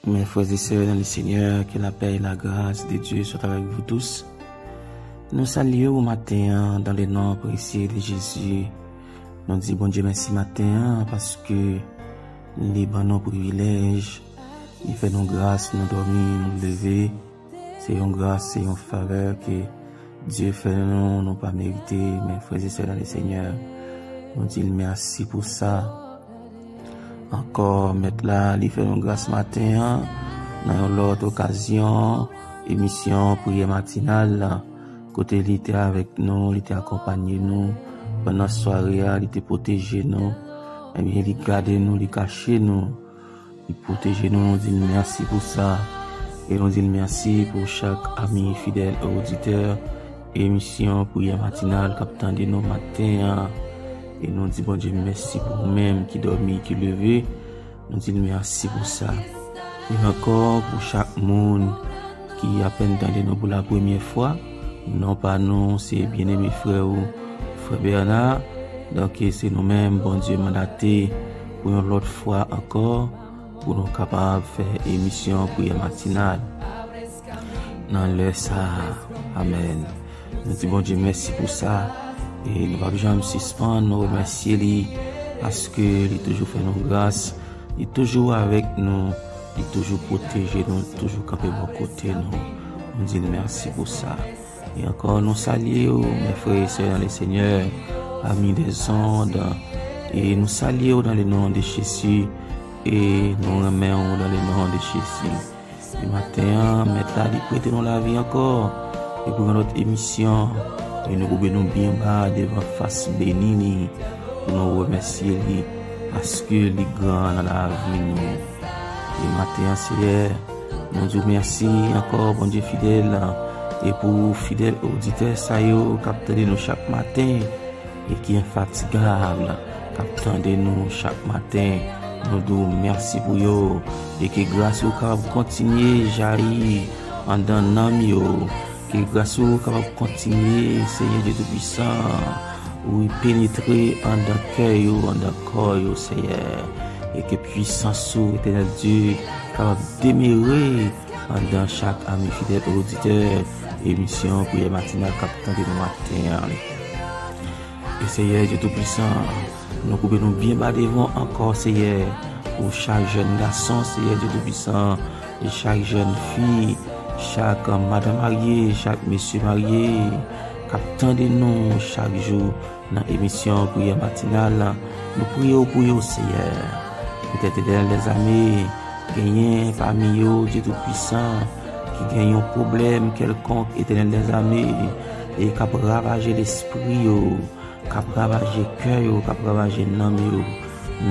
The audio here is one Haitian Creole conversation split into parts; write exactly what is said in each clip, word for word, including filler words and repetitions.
Mes frères et sœurs dans le Seigneur, que la paix et la grâce de Dieu soient avec vous tous. Nou salye w maten an dans le nom précieux de Jésus. Nou di Bondye mèsi maten an paske li ban nou privilèj, li fè nou gras, nou dòmi, nou leve. Se yon gras, se yon favè ke Dye fè nou, nou pa merite, men frères et sœurs dans le Seigneur, nou di l mèsi pou sa. Ankò, Mèt la, li fè nou gras maten an, nan yon lòt okazyon, emisyon Priyè Matinal la, kote li te avèk nou, li te akonpanye nou pandan sware a, li te pwoteje nou, ebyen, li gade nou, li kache nou, li pwoteje nou, nou di l mèsi pou sa. E nou di l mèsi pou chak ami fidèl oditè emisyon Priyè Matinal k ap tande nou maten an. E nou di Bondye mèsi pou ou menm ki dòmi, ki leve. Nou di l mèsi pou sa. E ankò pou chak moun ki apèn tande nou pou la premyè fwa, non pa nou, se byeneme frè ou, frè Bernard. Donk, se nou menm, Bondye mandate pou yon lòt fwa ankò, pou nou kapab fè emisyon Priyè Matinal nan lè sa a. Amèn. Nou di Bondye mèsi pou sa. E nou p ap janm sispann remèsye li, paske li toujou fè nou gras, li toujou avèk nou, li toujou pwoteje nou, li toujou kanpe bò kote nou. Nou di l mèsi pou sa. E ankò, nou salye w, mes frères et sœurs dans le Seigneur, amis des ondes, e nou salye w dans le nom de Jésus, e nou renmen w dans le nom de Jésus. E maten an, Mèt la, li prete nou lavi ankò, e pou yon lòt emisyon, e nou koube nou byen ba devan fas beni li, pou nou remèsye li, paske li gran nan lavi nou. E maten an, Seyè, nou di w mèsi ankò, Bondye fidèl, e pou fidèl oditè sa yo k ap tande nou chak maten, e ki enfatigab, k ap tande nou chak maten, nou di w mèsi pou yo, e ke gras ou kapab kontinye jayi anndan nanm yo, ke gras ou kapab kontinye, Seyè Dye Toupisan, wi, penetre anndan kè yo, anndan kò yo, Seyè, e ke pwisans ou, Etènèl Dye, kapab demere anndan chak ami fidèl oditè emisyon Priyè Matinal k ap tande nou maten an. E Seyè Dye Toupisan, nou koube nou byen ba devan w ankò, Seyè, pou chak jèn gason, Seyè Dye Toupisan, e chak jèn fi, chak madan marye, chak mesye marye, k ap tande nou chak jou nan emisyon Priyè Matinal la. Nou priye w pou yo, Seyè. Petèt, Etènèl dèzame, genyen pami yo, Dye Toupisan, ki gen yon pwoblèm kèlkonk, Etènèl dèzame, e k ap ravaje lespri yo, k ap ravaje kè yo, k ap ravaje nanm yo,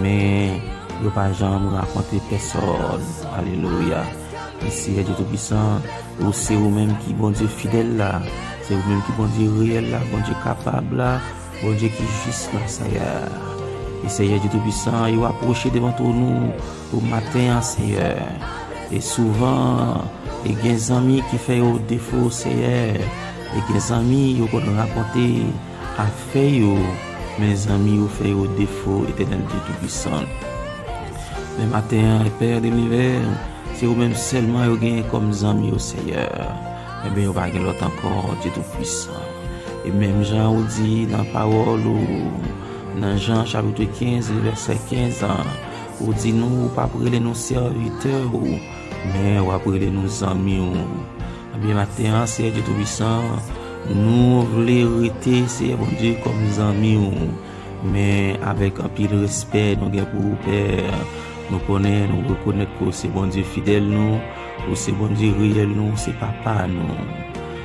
men yo pa janm rakonte pèsòn. Alelouya. E Seyè Dye Toupisan, ou se ou menm ki Bondye fidèl la, se ou menm ki Bondye reyèl la, Bondye kapab la, Bondye ki jis la, Seyè. E Seyè Dye Toupisan, yo apwoche devan twòn ou pou maten an, Seyè. E souvan, e gen zanmi ki fè yo defo, Seyè. E gen zanmi yo konn rakonte afè yo, men zanmi yo fè yo defo, Etènèl Dye Toupisan. Men maten an, Pè de linivè, se ou menm sèlman yo genyen kòm zanmi yo, Seyè. Ebyen, yo pa gen lòt ankò, Dye Toupisan. E menm jan ou di nan pawòl ou, nan Jan chapit kenz, vèsè kenz an, ou di nou, ou p ap rele nou sèvitè ou, men w ap rele nou zanmi ou. Ebyen, maten an, Seyè Dye Toupisan, nou vle rete, Seyè Bondye, kòm zanmi ou, men avèk anpil respè nou gen pou ou, Pè. Nou konnen, nou rekonèt ke w se Bondye fidèl nou, ou se Bondye reyèl nou, ou se Papa nou.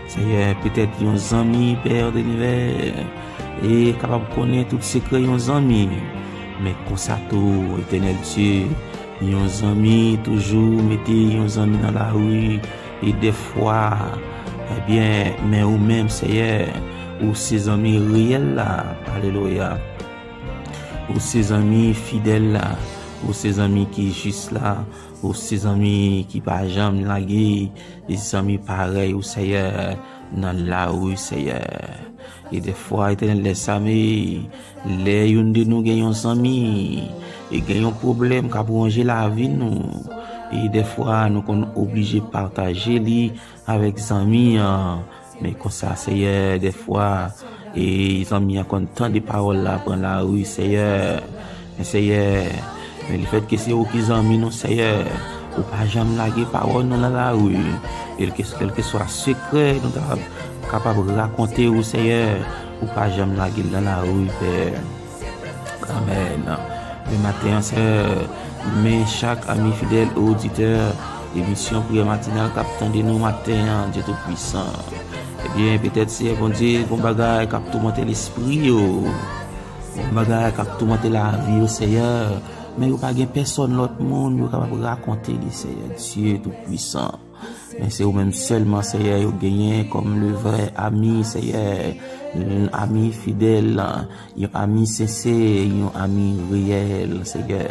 Seyè, petèt yon zanmi, Pè de linivè, e kapab konnen tout sekrè yon zanmi. Men konsa tou, Etènèl Dye, yon zanmi toujou mete yon zanmi nan lari, e dèfwa, ebyen, men ou menm, Seyè, ou se zanmi reyèl la. Alelouya. Ou se zanmi fidèl la. Ou se zanmi ki jis la. Ou se zanmi ki pa janm lage. E zanmi parèy ou, Seyè, nan lari, Seyè. E dèfwa, Etènèl dèzame, lè youn de nou gen yon zanmi, e gen yon pwoblèm k ap wonje lavi nou, E dèfwa, nou konn oblije pataje li avèk zanmi an. Men konsa, Seyè, dèfwa, e zanmi an konn tande pawòl la, pran lari, Seyè. Men, Seyè, men lefètke se ou ki zanmi nou, Seyè, ou pa janm lage pawòl nou nan lari. E kèlke, kèlkeswa sekrè nou ta kapab rakonte ou, Seyè, ou pa janm lage l nan lari, Pè. Amèn. Men maten an, Seyè, men chak ami fidèl e oditè emisyon Priyè Matinal k ap tande nou maten an, Dye Toupwisan. Ebyen, petèt, Seyè Bondye, gon bagay k ap toumante lespri yo. Gon bagay k ap toumante lavi yo, Seyè. Men yo pa gen pèsòn lòt moun yo kapab rakonte li, Seyè Dye Toupwisan. Men se ou menm sèlman, Seyè, yo genyen kòm le vrè ami, Seyè. Yon ami fidèl, yon ami sensè, yon ami reyèl, Seyè.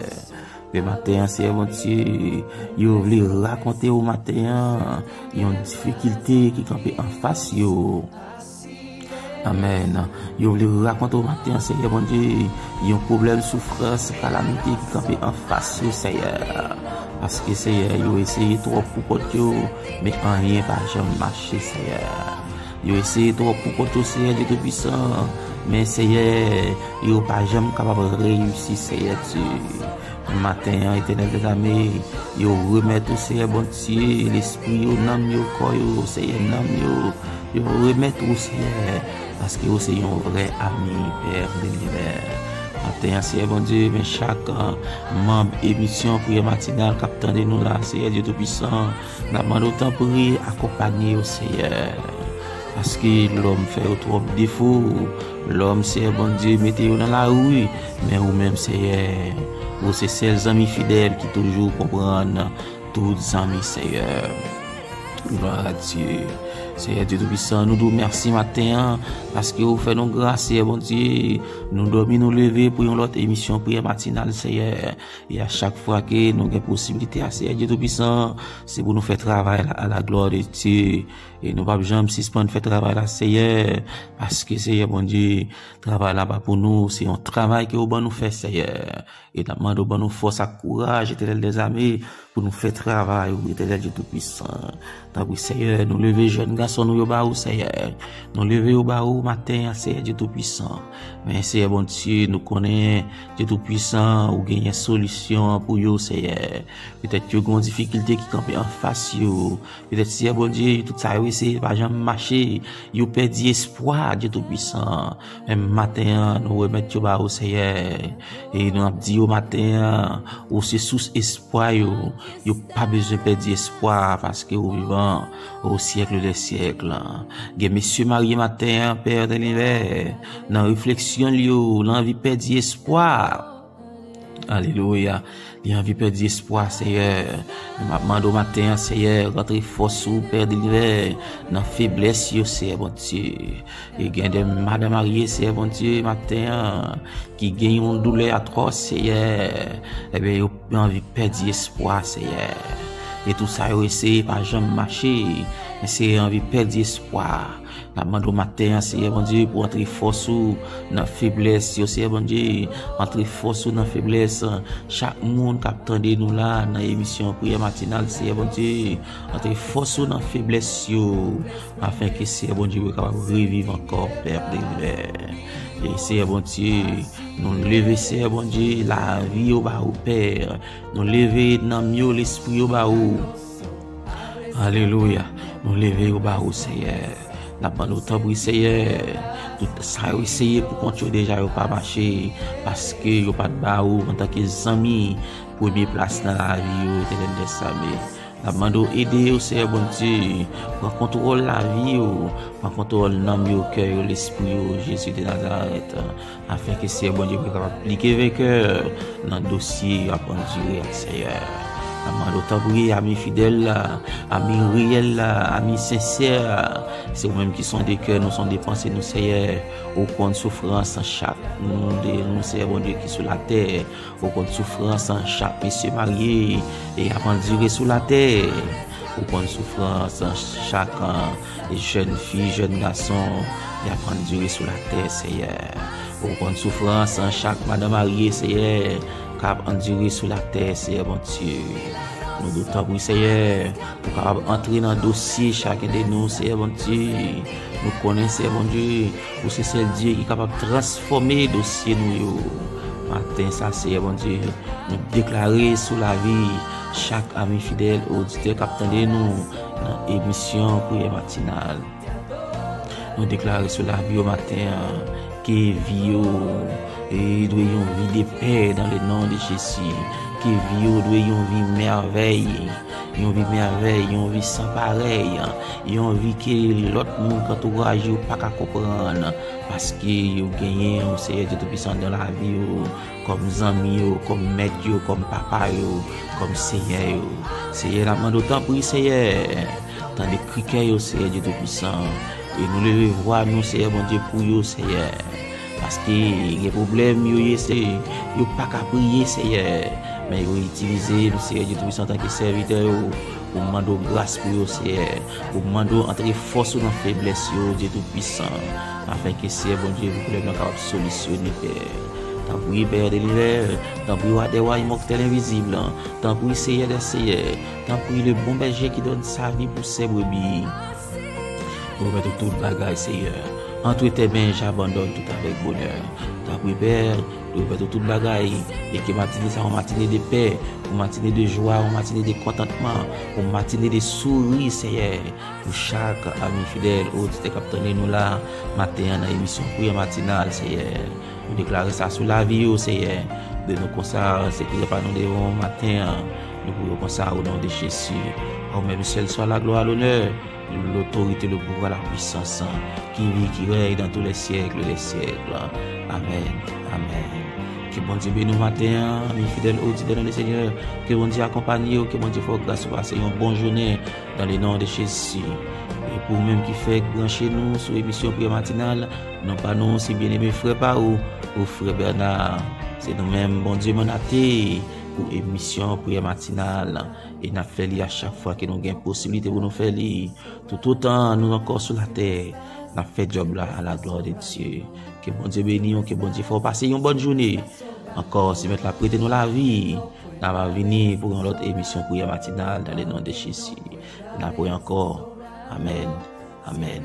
Men maten an, Seyè Bondye, yo vle rakonte ou maten an yon difikilte ki kanpe anfas yo. Amèn. Yo vle rakonte w maten an, Seyè Bondye, yon pwoblèm, soufrans, kalamite ki kanpe anfas yo, Seyè. Paske, Seyè, yo eseye twòp pou kont yo, men anyen pa janm mache, Seyè. Yo eseye twòp pou kont yo, Seyè Dye Toupwisan, men, Seyè, yo pa janm kapab reyisi, Seyè Dye. Maten an, Etènèl dèzame, yo remèt ou, Seyè Bondye, lespri yo, nanm yo, kò yo, Seyè, nanm yo, yo remèt ou, Seyè, paske ou se yon vrè ami, Pè de linivè. Maten an, Seyè Bondye, men chak, uh, manm emisyon Priyè Matinal k ap tande nou la, Seyè Dye Toupwisan, n ap mande w, tanpri, akonpaye yo, Seyè. Paske lòm fè yo twòp defo. Lòm, Seyè Bondye, mete yo nan lari. Men ou menm, Seyè, ou se sèl zanmi fidèl ki toujou konprann tout zanmi, Seyè. Glwa a Dye. Seyè Dye Toupwisan, nou di w mèsi maten an, paske ou fè nou gras, Seyè Bondye. Nou dòmi, nou leve pou yon lòt emisyon Priyè Matinal, Seyè. E a chak fwa ke nou gen posiblite a, Seyè Dye Toupwisan, se pou nou fè travay la à la gloire de Dieu. E nou p ap janm sispann fè travay la, Seyè, paske, Seyè Bondye, travay la pa pou nou, se yon travay ke ou ban nou fè, Seyè. E n ap mande w ban nou fòs ak kouraj, Etènèl dèzame, pou nou fè travay ou, Etènèl Dye Toupwisan. Tanpri, Seyè, nou leve jèn gason nou yo ba ou, Seyè. Nou leve yo ba ou maten an, Seyè Dye Toupwisan. Men, Seyè Bondye, nou konnen, Dye Toupwisan, ou genyen solisyon an pou yo, Seyè. Petèt yo gen yon difikilte ki kanpe anfas yo. Petèt, Seyè Bondye, tout sa yo eseye pa janm mache. Yo pèdi espwa, Dye Toupwisan. Men maten an, nou remèt yo ba ou, Seyè. E nou ap di yo maten an, ou se sous espwa yo. Yo pa bezwen pèdi espwa, paske ou vivan au siècle des siècles. Gen mesye marye maten an, Pè de linivè, nan refleksyon l yo, l anvi pèdi espwa. Alelouya. Li anvi pèdi espwa, Seyè. Men m ap mande w maten an, Seyè, rantre fòs ou, Pè de linivè, nan feblès yo, Seyè Bondye. E gen de madanm marye, Seyè Bondye, maten an, ki gen yon doulè atwòs, Seyè. Ebyen, yo anvi pèdi espwa, Seyè. E tout sa yo eseye pa janm mache, men Seyè anvi pèdi espwa. N ap mande w maten an, Seyè Bondye, pou antre fòs ou nan feblès yo, Seyè Bondye. Antre fòs ou nan feblès chak moun k ap tande nou la nan emisyon Priyè Matinal, Seyè Bondye. Antre fòs ou nan feblès yo, afenke, Seyè Bondye, yo kapab reviv ankò, Pè de linivè. E, Seyè Bondye, nou leve, Seyè Bondye, lavi yo ba ou, Pè. Nou leve nanm yo, lespri yo ba ou. Alelouya. Nou leve yo ba ou, Seyè. N ap mande w, tanpri, Seyè. Tout sa yo eseye pou kont yo deja, yo pa mache, paske yo pa t ba ou antanke zanmi premye plas nan lavi yo, Etènèl dèzame. N ap mande w ede yo, Seyè Bondye. Pran kontwòl lavi yo. Pran kontwòl nanm yo, kè yo, lespri yo, Jezi de Nazarèt. Afenke Seyè Bondye pou kapab plike venkè nan dosye y ap andire a, Seyè. N ap mande w, tanpri, ami fidèl la, ami reyèl la, ami sensè a, se ou menm ki sonde kè nou, sonde panse nou, Seyè. Ou konn soufrans chak moun de nou, Seyè Bondye, ki sou latè. Ou konn soufrans chak mesye marye e y ap andire sou latè. Ou konn soufrans chak, euh, jèn fi, jèn gason y ap andire sou latè, Seyè. Ou konn soufrans chak madanm marye, Seyè, k ap andire sou latè, Seyè Bondye. Nou di w tanpri, Seyè, pou w kapab antre nan dosye chaken de nou, Seyè Bondye. Nou konnen, Seyè Bondye, ou se sèl Dye ki kapab transfòme dosye nou yo. Maten sa, Seyè Bondye, nou deklare sou lavi chak ami fidèl oditè k ap tande nou nan emisyon Priyè Matinal. Nou deklare sou lavi yo maten an, ke vi yo, e, dwe yon vi de pè dans le nom de Jésus. Ke vi yo dwe yon vi mèvèy, yon vi mèvèy, yon vi san parèy, yon vi ke lòt moun k antouraj yo pa ka konprann, paske yo genyen, o Seyè Dye Toupisan, nan lavi yo, kòm zanmi yo, kòm mèt yo, kòm papa yo, kòm Seyè yo. Seyè, n ap mande w, tanpri, Seyè, tande kri kè yo, Seyè Dye Toupisan. E nou leve vwa nou, Seyè Bondye, pou yo, Seyè. Paske gen pwoblèm yo ye, se yo pa ka priye, Seyè. Men yo itilize nou, Seyè Dye Toupisan, antanke sèvitè yo, pou mande w gras pou yo, Seyè. Pou mande w antre fòs ou nan feblès yo, Dye Toupisan. Afenke, Seyè Bondye, pwoblèm nan kapab solisyone, Pè. Tanpri, Pè de linivè, tanpri, Wa dè wa, Imòtèl envizib, tanpri, Seyè dè seyè, tanpri, le bon bèje ki donn sa vi pou sè brebi. Nou remèt ou tout bagay, Seyè. Entre tes mains, j'abandonne tout avec bonheur. Tanpri, Pè, nou remèt ou tout bagay. E ke matine sa, yon matine de pè, yon matine de jwa, yon matine de kontantman, yon matine de souri, Seyè. Pou chak ami fidèl, oditè k ap tande nou la, maten an nan emisyon Priyè Matinal, Seyè. Nou deklare sa sou lavi yo, Seyè. Ban nou konsa, se priyè pa nou devan w maten an. Nou priye w konsa, o non de Jezi. A ou menm sèl swa la glwa, lonè, lotorite, le pouvwa, la pwisans, ki viv, ki rèy dans tous les siècles des siècles. Amèn. Amèn. Ke Bondye beni w maten an, ami fidèl oditè dans le Seigneur. Ke Bondye akonpaye w, ke Bondye fè w gras pou pase yon bon jounen dans le nom de Jésus. E pou ou menm ki fèk branche nou sou emisyon Priyè Matinal, non pa nou se byeneme frè pa ou, ou frè Bernard. Se nou menm Bondye mandate pou emisyon Priyè Matinal. E n ap fè li a chak fwa ke nou gen posiblite pou nou fè li. Toutotan nou ankò sou latè, n ap fè djòb la a la glwa de Dye. Ke Bondye beni w, ke Bondye fè w pase yon bòn jounen. Ankò, si Mèt la prete nou lavi, n a va vini pou yon lòt emisyon Priyè Matinal dans le nom de Jésus. N a priyé ankò. Amèn. Amèn.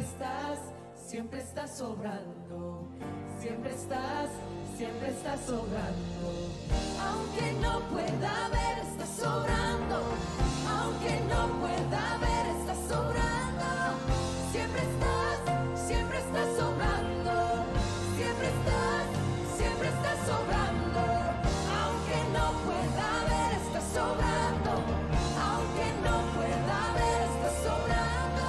Siempre estás sobrando, siempre estás, siempre estás sobrando. Aunque no pueda ver, estás sobrando. Aunque no pueda ver, estás sobrando. Siempre estás, siempre estás sobrando. Siempre estás, siempre estás sobrando. Aunque no pueda ver, estás sobrando. Aunque no pueda ver, estás sobrando.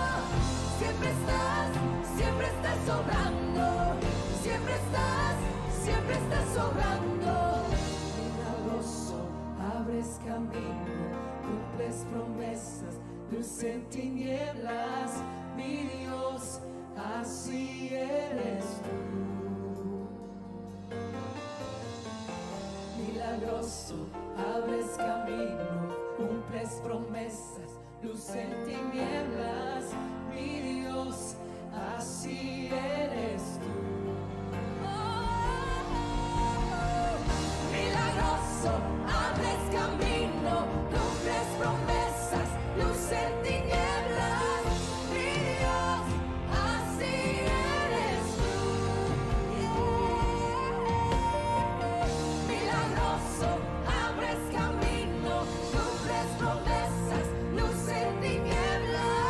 Siempre estás, siempre estás sobrando. Siempre estás, siempre estás sobrando. Milagroso, abres camino, cumples promesas, luz en tinieblas, mi Dios, así eres tú. Milagroso, abres camino, cumples promesas, luz en tinieblas, mi Dios, así eres tú. Milagroso, abres camino, cumples promesas, luz en tinieblas, mi Dios, así eres tú. Milagroso, abres camino, cumples promesas, luz en tinieblas.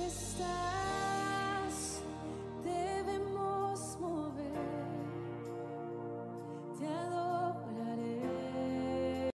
Stop.